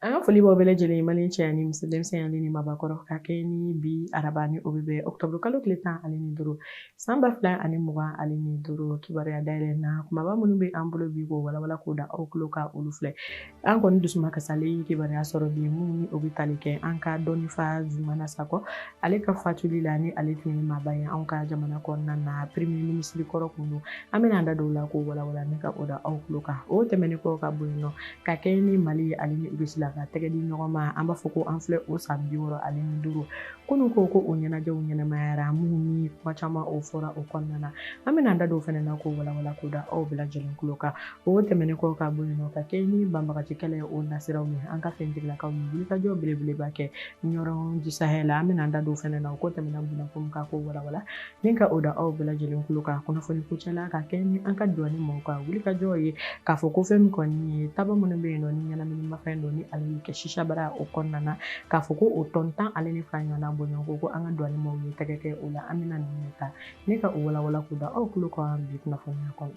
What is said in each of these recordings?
An ka foli b'aw bɛɛ lajɛlen, Mali cɛ ani muso, denmisɛn ani ni mabakɔrɔ, ka kɛ ni bi araba ni o bɛ bɛn ɔkutɔburu kalo tile 15, san 2025. Kibaruya dayɛlɛ na, kumaba minnu bɛ an bolo bi k'o walawala k'o da aw tulo kan, olu filɛ. An kɔni dusuma kasalen kibaruya sɔrɔ bi minnu ni o bɛ tali kɛ an ka dɔnnifa Zumana Sakɔ, ale ka fatuli la, ni ale tun ye maaba ye anw ka jamana kɔnɔna na, premier ministre kɔrɔ kun don. An bɛna an da don o la k'o walawala ni ka o da aw tulo kan. O tɛmɛnen kɔ ka bɔ yen nɔ, ka kɛ ni Mali ale ni Irisi la ka tɛgɛ di ɲɔgɔn ma, an b'a fɔ ko an filɛ o san 65 kunun ko o ɲɛnajɛw ɲɛnamayara, minnu ni kuma caman o fɔra o kɔnɔna na. An bɛna an da don o fana na k'o walawala k'o da aw bɛɛ lajɛlen tulo kan. O tɛmɛnen kɔ ka bɔ yen nɔ, ka kɛ ni banbagaci kɛlɛ o nasiraw ye, an ka finitigilakaw ye wulikajɔ belebeleba kɛ Ɲɔrɔn du Sahel la. An bɛna an da don o fana na, o ko tɛmɛna bunakun kan, k'o walawala ni ka o da aw bɛɛ lajɛlen tulo kan. Kunnafoni kuncɛ la, ka kɛ ni an ka douane mɔgɔw ka wulikajɔ ye, k'a fɔ ko fɛn min kɔni ye taba minnu bɛ yen nɔ ni ɲɛnaminimafɛn don, ni ale kɛ sisa bara o kɔnɔna na, k'a fɔ ko o tɔn 12 ɲɔgɔnna bɔɲɔgɔnko, ko an ka douane mɔgɔw ye tɛgɛ kɛ o la. An bɛna ninnu ta ni ka o walawala k'o da aw tulo kan bi kunnafoniya kɔnɔ.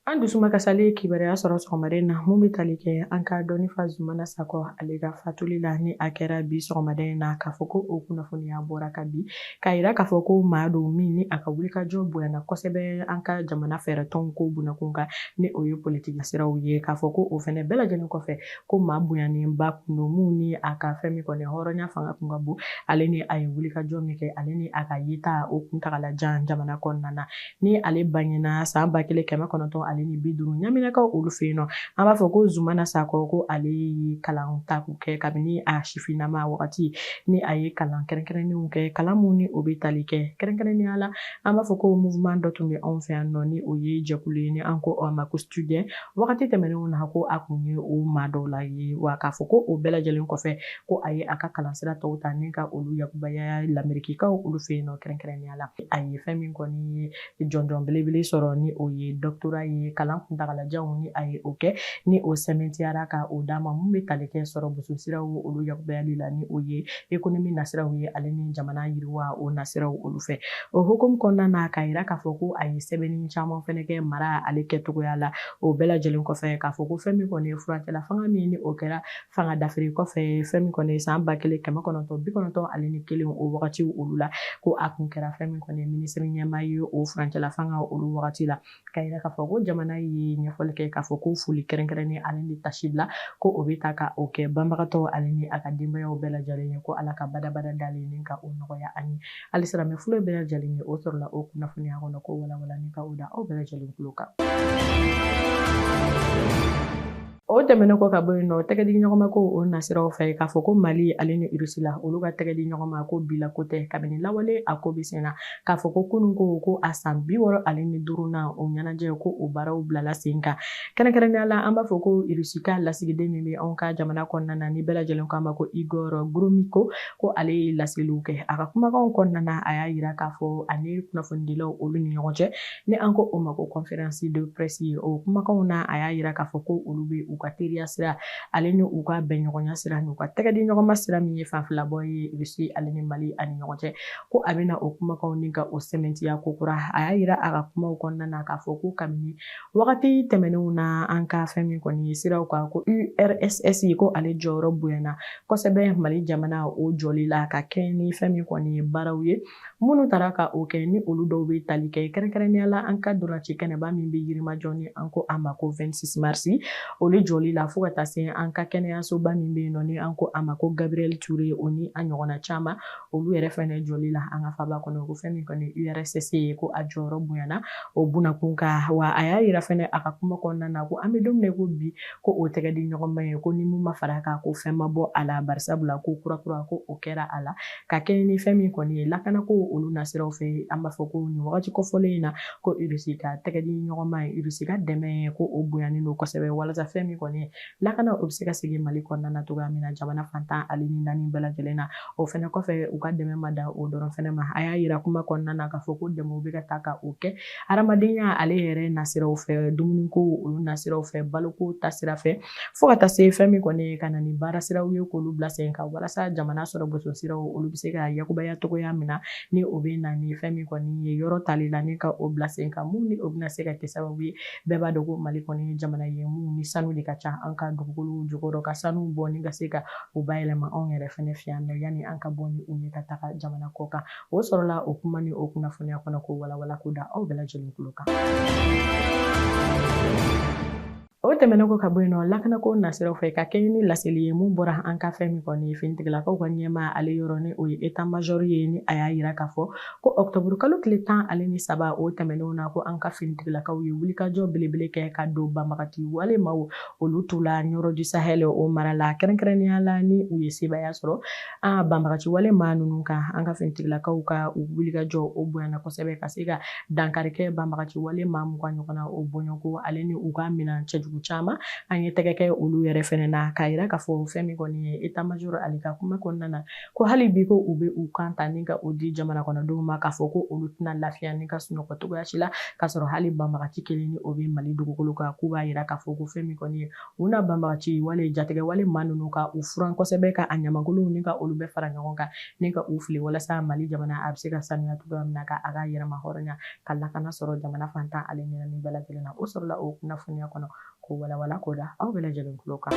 An dusuma kasalen kibaruya sɔrɔ sɔgɔmada in na mun bɛ tali kɛ an ka dɔnnifa Zumana Sakɔ, ale ka fatuli la, ni a kɛra bi sɔgɔmada in na, k'a fɔ ko o kunnafoniya bɔra ka bi k'a yira k'a fɔ ko maa don min ni a ka wulikajɔ bonyana kosɛbɛ an ka jamana fɛɛrɛtɔnw ko bunakun kan, ni o ye politiki siraw ye. K'a fɔ ko o fɛnɛ bɛɛ lajɛlen kɔfɛ, ko maa bonyanenba kun don mun ni a ka fɛn min kɔni hɔrɔnya fanga kun ka bon, ale ni a ye wulikajɔ min kɛ, ale ni a ka yeta o kuntagala jan jamana kɔnɔna na. Ni ale bangena san 1950 Ɲaminakaw olu fɛ yen nɔ, an b'a fɔ ko Zumana Sakɔ, ko ale ye kalan ta k'u kɛ kabini a sifinnama wagati, ni a ye kalan kɛrɛnkɛrɛnnenw kɛ, kalan mun ni o bɛ tali kɛ kɛrɛnkɛrɛnnenya la, an b'a fɔ ko mouvement dɔ tun bɛ anw fɛ yan nɔ, ni o ye jɛkulu ye, ni an ko a ma ko STUDEN. Wagati tɛmɛnenw na, ko a kun ye o maa dɔw la ye wa. K'a fɔ ko o bɛɛ lajɛlen kɔfɛ, ko a ye a ka kalansira tɔw ta ni ka olu yakubaya Lamerikikaw olu fɛ yen nɔ kɛrɛnkɛrɛnnenya la. A ye fɛn min kɔni ye jɔnjɔn belebele sɔrɔ, ni o ye doctorat ye, kalan kuntagalajanw ni a ye o kɛ, ni o sɛmɛntiyara ka o d'a ma, mun bɛ tali kɛ sɔrɔ boso siraw olu yakubayali la, ni o ye économie nasiraw ye, ale ni jamana yiriwa o nasiraw olu fɛ. O hukumu kɔnɔna na, k'a yira k'a fɔ ko a ye sɛbɛnni caman fɛnɛ kɛ mara ale kɛcogoya la. O bɛɛ lajɛlen kɔfɛ, k'a fɔ ko fɛn min kɔni ye furancɛla fanga min ni o kɛra fanga dafiri kɔfɛ, fɛn min kɔni ye san 1991 o wagatiw olu la, ko a kun kɛra fɛn min kɔni ye minisiri ɲɛmaa ye o furancɛla fanga olu wagati la. K'a yira k'a fɔ ko jamana ye ɲɛfɔli kɛ k'a fɔ ko foli kɛrɛnkɛrɛnnen ale ni tasi bila, ko o bɛ ta ka o kɛ banbagatɔ ale ni a ka denbayaw bɛɛ lajɛlen ye, ko Ala ka badabada dalen ni ka o nɔgɔya ani alisilamɛ fula bɛɛ lajɛlen ye. O sɔrɔla o kunnafoniya kɔnɔ ko walawala ni ka o da aw bɛɛ lajɛlen tulo kan. O tɛmɛnen kɔ ka bɔ yen nɔ, tɛgɛ di ɲɔgɔn ma ko o nasiraw fɛ, k'a fɔ ko Mali ale ni Irisi la olu ka tɛgɛ di ɲɔgɔn ma, ko bi la ko tɛ, kabini lawale a ko bɛ sen na. K'a fɔ ko kunun ko a san 65nan o ɲɛnajɛ, ko o baaraw bilala sen kan. Kɛrɛnkɛrɛnnenya la, an b'a fɔ ko Irisi ka lasigiden min bɛ anw ka jamana kɔnɔna na, ni bɛɛ lajɛlen k'a ma ko Igor Gromyko, ko ale ye laseliw kɛ. A ka kumakanw kɔnɔna na, a y'a yira k'a fɔ ani kunnafonidilaw olu ni ɲɔgɔn cɛ, ni an ko o ma ko conférence de presse ye, o kumakanw na, a y'a yira k'a fɔ ko olu bɛ u ka teriya sira ale ni u ka bɛnɲɔgɔnya sira n'u ka tɛgɛ di ɲɔgɔn ma sira min ye fanfilabɔ ye Irisi ale ni Mali ani ɲɔgɔn cɛ, ko a bɛna o kumakanw ni ka o sɛmɛntiya ko kura. A y'a yira a ka kumaw kɔnɔna na k'a fɔ ko kabini wagati tɛmɛnenw na, an ka fɛn min kɔni ye siraw kan, ko URSS, ko ale jɔyɔrɔ bonyana kosɛbɛ Mali jamana o jɔli la, ka kɛ ni fɛn min kɔni ye baaraw ye minnu taara ka o kɛ, ni olu dɔw bɛ tali kɛ kɛrɛnkɛrɛnnenya la an ka ntolaci kɛnɛba min bɛ Yirimajɔ, ni an ko a ma ko 26 mars, olu jɔli la, fo ka taa se an ka kɛnɛyasoba min bɛ yen nɔ, ni an ko a ma ko Gabriel Touré, o ni a ɲɔgɔnna caman, olu yɛrɛ fɛnɛ jɔli la an ka faba kɔnɔ, ko fɛn min kɔni URSS ye, ko a jɔyɔrɔ bonyana o bunakun kan. Wa a y'a yira fɛnɛ a ka kuma kɔnɔna na ko an bɛ don min na ko bi, ko o tɛgɛ di ɲɔgɔn ma ye, ko ni mun ma fara a kan, ko fɛn ma bɔ a la, barisabula ko kurakura ko o kɛra a la, ka kɛ ni fɛn min kɔni ye lakanako olu nasiraw fɛ. An b'a fɔ ko nin wagati kofɔlen in na, ko Irisi ka tɛgɛ di ɲɔgɔn ma ye, Irisi ka dɛmɛ ye, ko o bonyanen don kosɛbɛ, walasa fɛn min kɔni ye lakana o bɛ se ka segin Mali kɔnɔna na cogoya min na, jamana fan 14 bɛɛ lajɛlen na. O fɛnɛ kɔfɛ, u ka dɛmɛ ma dan o dɔrɔn fɛnɛ ma. A y'a yira kuma kɔnɔna na k'a fɔ ko dɛmɛw bɛ ka taa ka o kɛ hadamadenya ale yɛrɛ nasiraw fɛ, dumuniko olu nasiraw fɛ, baloko tasira fɛ, fo ka taa se fɛn min kɔni ye ka na ni baara siraw ye k'olu bila sen kan, walasa jamana sɔrɔ boso siraw olu bɛ se ka yakubaya cogoya min na, ni o bɛ na ni fɛn min kɔni ye yɔrɔ tali la ni ka o bila sen kan, mun ni o bɛna se ka kɛ sababu ye. Bɛɛ b'a dɔn ko Mali kɔni ye jamana ye mun ni sanu de ka ca an ka dugukolo jukɔrɔ ka sanu bɔ ni ka se ka u bayɛlɛma anw yɛrɛ fɛnɛ fɛ yan nɔ yanni an ka bɔ ni u ye ka taga jamana kɔ kan. O sɔrɔla o kuma ni o kunnafoniya kɔnɔ k'o walawala k'o da aw bɛɛ lajɛlen tulo kan. O tɛmɛnen kɔ ka bɔ yen nɔ, lakanako nasiraw fɛ, ka kɛɲɛ ni laseli ye mun bɔra an ka fɛn min kɔni ye finitigilakaw ka ɲɛmaa ale yɔrɔ, ni o ye état major ye, ni a y'a yira k'a fɔ ko ɔkutɔburu kalo tile 13 o tɛmɛnenw na, ko an ka finitigilakaw ye wulikajɔ belebele kɛ ka don banbagati wale maaw olu tu la Ɲɔrɔ du Sahel o mara la, kɛrɛnkɛrɛnnenya la ni u ye sebaaya sɔrɔ an banbagaci wale maa ninnu kan. An ka finitigilakaw ka u wulikajɔ o bonyana kosɛbɛ ka se ka dankari kɛ banbagaci wale maa 20 ɲɔgɔn na o bɔɲɔgɔnko, ale ni u ka minɛn cɛjugu caman an ye tɛgɛ kɛ olu yɛrɛ fɛnɛ na. K'a yira k'a fɔ fɛn min kɔni ye état major ale ka kuma kɔnɔna na, ko hali bi ko u bɛ u kan ta ni ka o di jamana kɔnɔdenw ma, k'a fɔ ko olu tɛna lafiya ni ka sunɔgɔ cogoya si la k'a sɔrɔ hali banbagaci kelen ni o bɛ Mali dugukolo kan. K'u b'a yira k'a fɔ ko fɛn min kɔni ye u na banbagaci wale jatigɛ wale maa ninnu ka u furan kosɛbɛ, ka a ɲamankolonw ni ka olu bɛɛ fara ɲɔgɔn kan ni ka u fili, walasa Mali jamana a bɛ se ka sanuya cogoya min na, ka a ka yɛrɛma hɔrɔnya ka lakana sɔrɔ jamana fan 14 bɛɛ lajɛlen na. O sɔrɔla o kunnafoniya kɔnɔ k'o walawala k'o da aw bɛɛ lajɛlen tulo kan.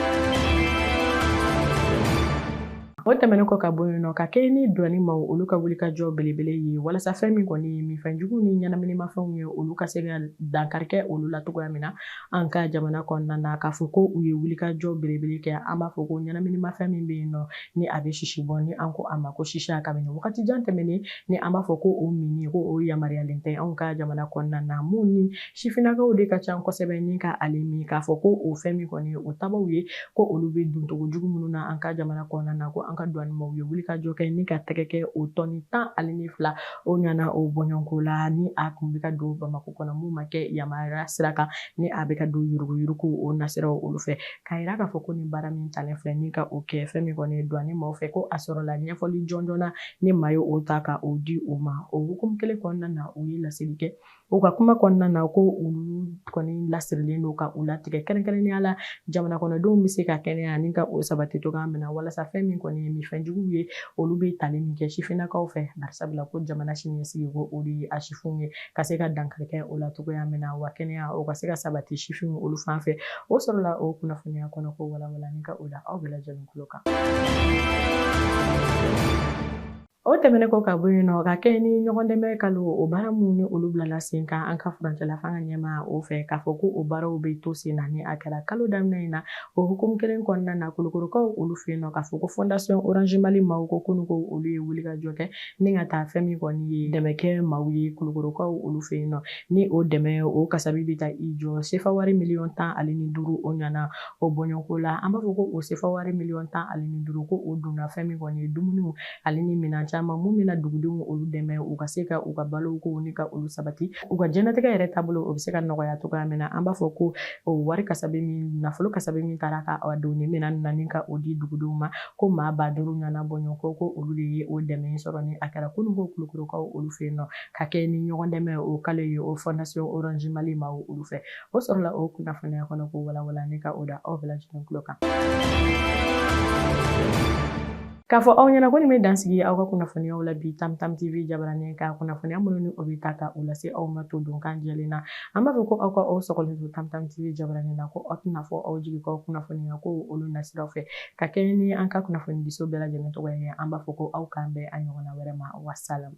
O tɛmɛnen kɔ ka bɔ yen nɔ, ka kɛɲɛ ni douane maaw olu ka wulikajɔ belebele ye walasa fɛn min kɔni ye minfɛnjugu ni ɲɛnaminimafɛnw ye, olu ka se ka dankari kɛ olu la cogoya min na an ka jamana kɔnɔna na, k'a fɔ ko u ye wulikajɔ belebele kɛ. An b'a fɔ ko ɲɛnaminimafɛn min bɛ yen nɔ ni a bɛ sisi bɔ, ni an ko a ma ko sisa, kabini wagati jan tɛmɛnen ni an b'a fɔ ko o minni ko o yamaruyalen tɛ anw ka jamana kɔnɔna na, mun ni sifinnakaw de ka ca kosɛbɛ ni ka ale min, k'a fɔ ko o fɛn min kɔni ye o tabaw ye, ko olu bɛ doncogo jugu minnu na an ka jamana kɔnɔna na, ko an ka douane maaw ye wulikajɔ kɛ ni ka tɛgɛ kɛ o tɔni 12 o ɲana o bɔɲɔgɔnko la, ni a kun bɛ ka don Bamakɔ kɔnɔ mun ma kɛ yamaruya sira kan, ni a bɛ ka don yuruguyurugu o nasiraw olu fɛ. K'a yira k'a fɔ ko nin baara min talen filɛ ni ka o kɛ fɛn min kɔni ye douane maaw fɛ, ko a sɔrɔla ɲɛfɔli jɔnjɔn na ni maa ye o ta ka o di u ma. O hukumu kelen kɔnɔna na, u ye laseli kɛ u ka kuma kɔnɔna na ko olu kɔni lasirilen don ka u latigɛ, kɛrɛnkɛrɛnnenya la jamana kɔnɔdenw bɛ se ka kɛnɛya ni ka o sabati cogoya min na, walasa fɛn min kɔni ye minfɛnjuguw ye, olu bɛ tali min kɛ sifinnakaw fɛ, barisabula ko jamana siniɲɛsigi ko o de ye a sifinw ye, ka se ka dankari kɛ o la cogoya min na, wa kɛnɛya o ka se ka sabati sifinw olu fan fɛ. O sɔrɔla o kunnafoniya kɔnɔ ko walawala ni ka o da aw bɛɛ lajɛlen tulo kan. O tɛmɛnen kɔ ka bɔ yen nɔ, ka kɛ ni ɲɔgɔn dɛmɛ kalo o baara minnu ni olu bilala sen kan an ka furancɛla fanga ɲɛmaa o fɛ, k'a fɔ ko o baaraw bɛ to sen na ni a kɛra kalo daminɛ in na. O hukumu kelen kɔnɔna na, Kulukorokaw olu fɛ yen nɔ, k'a fɔ ko Fondation Orange Mali maaw ko kunun ko olu ye wulikajɔ kɛ ni ka taa fɛn min kɔni ye dɛmɛ kɛ maaw ye Kulukorokaw olu fɛ yen nɔ, ni o dɛmɛ o kasabi bɛ taa i jɔ sefa wari miliyɔn 15 o ɲana o bɔɲɔgɔnko la. An b'a fɔ ko o sefa wari miliyɔn 15, ko o donna fɛn min kɔni ye dumuniw ale ni minɛn caman mun bɛna dugudenw olu dɛmɛ u ka se ka u ka balo kow ni ka olu sabati, u ka diɲɛnatigɛ yɛrɛ taabolo o bɛ se ka nɔgɔya cogoya min na. An b'a fɔ ko o wari kasabi min, nafolo kasabi min taara ka don ni minɛn na ni ka o di dugudenw ma, ko maa 5000 ɲɔgɔnna bɔɲɔgɔnko, ko olu de ye o dɛmɛ sɔrɔ ni a kɛra kunun ko Kulukorokaw olu fɛ yen nɔ, ka kɛ ni ɲɔgɔn dɛmɛ o kalo ye o Fondation Orange Mali maaw olu fɛ. O sɔrɔla o kunnafoniya kɔnɔ k'o walawala ni ka o da aw bɛɛ lajɛlen tulo kan. K'a fɔ aw ɲɛna ko nin bɛ dansigi aw ka kunnafoniyaw la bi Tam Tam TV jabaranin ka kunnafoniya minnu ni o bɛ ta ka u lase aw ma to donkan jɛlen na. An b'a fɔ ko aw ka aw sɔgɔlen to Tam Tam TV jabaranin na, ko aw tɛna fɔ aw jigi kɔ kunnafoniya ko olu nasiraw fɛ. Ka kɛɲɛ ni an ka kunnafonidiso bɛɛ lajɛlen tɔgɔ ye, an b'a fɔ ko aw k'an bɛn a ɲɔgɔnna wɛrɛ ma. Wasalam.